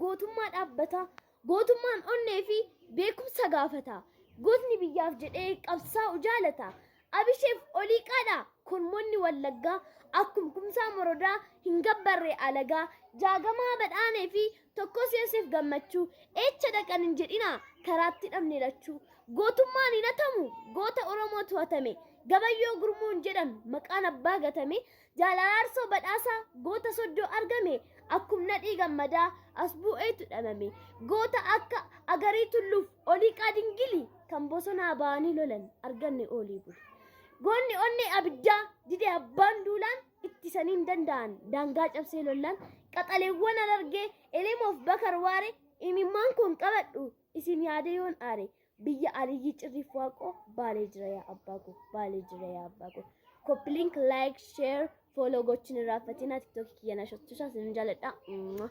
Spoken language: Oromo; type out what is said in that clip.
gootummaa dhaabbata. Gootummaan onnee fi beekumsa gaafata. Gootni biyyaaf jedhee qabsaa'u jaalata. Abisheef Oliiqaadha kormoonni Wallaggaa. Akkum Kumsaa Morodaa hin gabbarre alagaa. Jaagamaa Badhaanee fi Tokkos Yoseef Gammachuu eecha dhaqan hin jedhinaa karaatti dhabne lachuu. Gootummaan hin hatamu goota Oromootu hatame. Gabayyoo Gurmuu hin jedhan maqaan abbaa gatame. Jaal Araarsoo Badhaasaa goota Soddoo argame akkum Nadhii Gammadaa as bu'eetu dhabame. Goota akka Agarii Tulluuf Oliiqaa Dingili kan bosonaa ba'anii lolan arganne oolii buli. Goonni onnee abiddaa dide abbaan duulaan ittisanii hin danda'an daangaa cabsee lollaan qaxaleewwan Harargee Elemoof Bakar Waare imimmaan koon qabadhu isin yaadee yoon aare. Biyya Aliyyii Cirriif Waaqoo Baalee jira yaa abbaa koo Baalee jira yaa abbaa koo. Copy link, like, share, follow gochuun hin irraanfatinaa. TikTok kiyya na shottusaa isin jaaladha. Mwah.